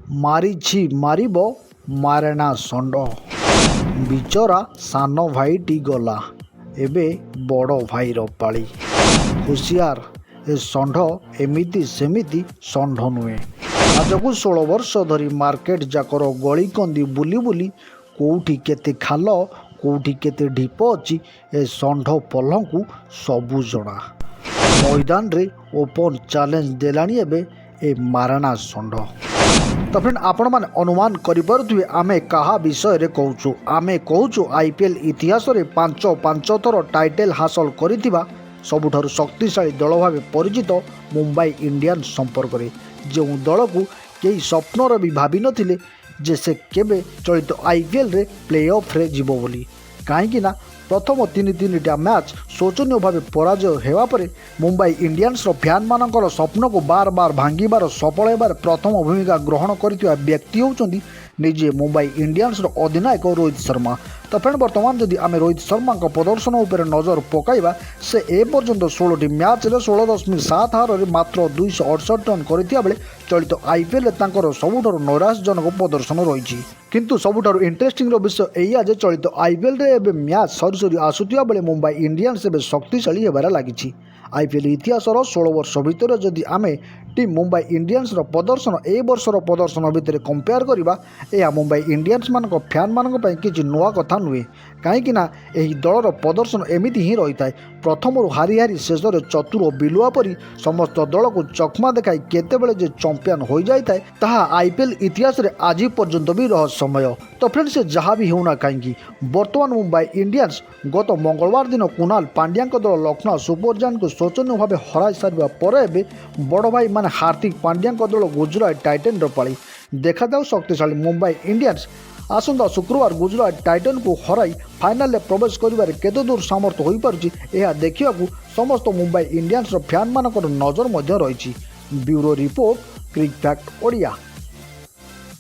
ମାରିଛି ମାରିବ ମାରେଣା ଷଣ୍ଢ। ବିଚରା ସାନ ଭାଇଟି ଗଲା, ଏବେ ବଡ଼ ଭାଇର ପାଳି। ହୁସିଆର, ଏ ଷଣ୍ଢ ଏମିତି ସେମିତି ଷଣ୍ଢ ନୁହେଁ। ଆଜକୁ 16 ବର୍ଷ ଧରି ମାର୍କେଟ ଯାକର ଗଳିକନ୍ଦି ବୁଲି ବୁଲି କୋଉଠି କେତେ ଖାଲ, କୋଉଠି କେତେ ଢିପ ଅଛି, ଏ ଷଣ୍ଢ ପଲଙ୍କୁ ସବୁ ଜଣା। ମଇଦାନରେ ଓପନ୍ ଚ୍ୟାଲେଞ୍ଜ ଦେଲାଣି ଏବେ ଏ ମାରଣା ଷଣ୍ଢ। ତ ଫ୍ରେଣ୍ଡ, ଆପଣମାନେ ଅନୁମାନ କରିପାରୁଥିବେ ଆମେ କାହା ବିଷୟରେ କହୁଛୁ। ଆମେ କହୁଛୁ ଆଇପିଏଲ୍ ଇତିହାସରେ ପାଞ୍ଚ ପାଞ୍ଚ ଥର ଟାଇଟେଲ୍ ହାସଲ କରିଥିବା ସବୁଠାରୁ ଶକ୍ତିଶାଳୀ ଦଳ ଭାବେ ପରିଚିତ ମୁମ୍ବାଇ ଇଣ୍ଡିଆନ୍ସ ସମ୍ପର୍କରେ, ଯେଉଁ ଦଳକୁ କେହି ସ୍ୱପ୍ନରେ ବି ଭାବିନଥିଲେ ଯେ ସେ କେବେ ଚଳିତ ଆଇପିଏଲ୍ରେ ପ୍ଲେ ଅଫ୍ରେ ଯିବ ବୋଲି। କାହିଁକି ନା ପ୍ରଥମ ତିନି ତିନିଟା ମ୍ୟାଚ୍ ଶୋଚନୀୟ ଭାବେ ପରାଜୟ ହେବା ପରେ ମୁମ୍ବାଇ ଇଣ୍ଡିଆନ୍ସର ଫ୍ୟାନ୍ମାନଙ୍କର ସ୍ୱପ୍ନକୁ ବାର ବାର ଭାଙ୍ଗିବାର ସଫଳ ହେବାରେ ପ୍ରଥମ ଭୂମିକା ଗ୍ରହଣ କରିଥିବା ବ୍ୟକ୍ତି ହେଉଛନ୍ତି ନିଜେ ମୁମ୍ବାଇ ଇଣ୍ଡିଆନ୍ସର ଅଧିନାୟକ ରୋହିତ ଶର୍ମା। ତ ଫ୍ରେଣ୍ଡ, ବର୍ତ୍ତମାନ ଯଦି ଆମେ ରୋହିତ ଶର୍ମାଙ୍କ ପ୍ରଦର୍ଶନ ଉପରେ ନଜର ପକାଇବା, ସେ ଏପର୍ଯ୍ୟନ୍ତ 16ଟି ମ୍ୟାଚ୍ରେ 16.7 ହାରରେ ମାତ୍ର 268 ରନ୍ କରିଥିବା ବେଳେ ଚଳିତ ଆଇପିଏଲ୍ରେ ତାଙ୍କର ସବୁଠାରୁ ନୈରାଶ୍ୟଜନକ ପ୍ରଦର୍ଶନ ରହିଛି। କିନ୍ତୁ ସବୁଠାରୁ ଇଣ୍ଟରେଷ୍ଟିଂର ବିଷୟ ଏଇଆ ଯେ ଚଳିତ ଆଇପିଏଲ୍ରେ ଏବେ ମ୍ୟାଚ୍ ସରି ସରି ଆସୁଥିବା ବେଳେ ମୁମ୍ବାଇ ଇଣ୍ଡିଆନ୍ସ ଏବେ ଶକ୍ତିଶାଳୀ ହେବାରେ ଲାଗିଛି। ଆଇପିଏଲ୍ ଇତିହାସର 16 ବର୍ଷ ଭିତରେ ଯଦି ଆମେ ଟିମ୍ ମୁମ୍ବାଇ ଇଣ୍ଡିଆନ୍ସର ପ୍ରଦର୍ଶନ ଏ ବର୍ଷର ପ୍ରଦର୍ଶନ ଭିତରେ କମ୍ପେୟାର କରିବା, ଏହା ମୁମ୍ବାଇ ଇଣ୍ଡିଆନ୍ସମାନଙ୍କ ଫ୍ୟାନ୍ମାନଙ୍କ ପାଇଁ କିଛି ନୂଆ କଥା ନୁହେଁ। କାହିଁକି ନା ଏହି ଦଳର ପ୍ରଦର୍ଶନ ଏମିତି ହିଁ ରହିଥାଏ। ପ୍ରଥମରୁ ହାରି ହାରି ଶେଷରେ ଚତୁର ବିଲୁଆ ପରି ସମସ୍ତ ଦଳକୁ ଚକମା ଦେଖାଇ କେତେବେଳେ ଯେ ଚମ୍ପିଆନ୍ ହୋଇଯାଇଥାଏ, ତାହା ଆଇପିଏଲ୍ ଇତିହାସରେ ଆଜି ପର୍ଯ୍ୟନ୍ତ ବି ରହସ୍ୟମୟ। ତ ଫ୍ରେଣ୍ଡ, ସେ ଯାହା ବି ହେଉନା କାହିଁକି, ବର୍ତ୍ତମାନ ମୁମ୍ବାଇ ଇଣ୍ଡିଆନ୍ସ ଗତ ମଙ୍ଗଳବାର ଦିନ କୁନାଲ ପାଣ୍ଡ୍ୟାଙ୍କ ଦଳ ଲକ୍ଷ୍ନୌ ସୁପର ଜାଏଣ୍ଟକୁ ଶୋଚନୀୟ ଭାବେ ହରାଇ ସାରିବା ପରେ ଏବେ ବଡ଼ ଭାଇ ମାନେ ହାର୍ଦ୍ଦିକ ପାଣ୍ଡ୍ୟାଙ୍କ ଦଳ ଗୁଜୁରାଟ ଟାଇଟନ୍ର ପାଳି। ଦେଖାଯାଉ, ଶକ୍ତିଶାଳୀ ମୁମ୍ବାଇ ଇଣ୍ଡିଆନ୍ସ ଆସନ୍ତା ଶୁକ୍ରବାର ଗୁଜୁରାଟ ଟାଇଟନ୍କୁ ହରାଇ ଫାଇନାଲରେ ପ୍ରବେଶ କରିବାରେ କେତେ ଦୂର ସାମର୍ଥ୍ୟ ହୋଇପାରୁଛି, ଏହା ଦେଖିବାକୁ ସମସ୍ତ ମୁମ୍ବାଇ ଇଣ୍ଡିଆନ୍ସର ଫ୍ୟାନ୍ମାନଙ୍କର ନଜର ମଧ୍ୟ ରହିଛି। Bureau report, creek fact Odia.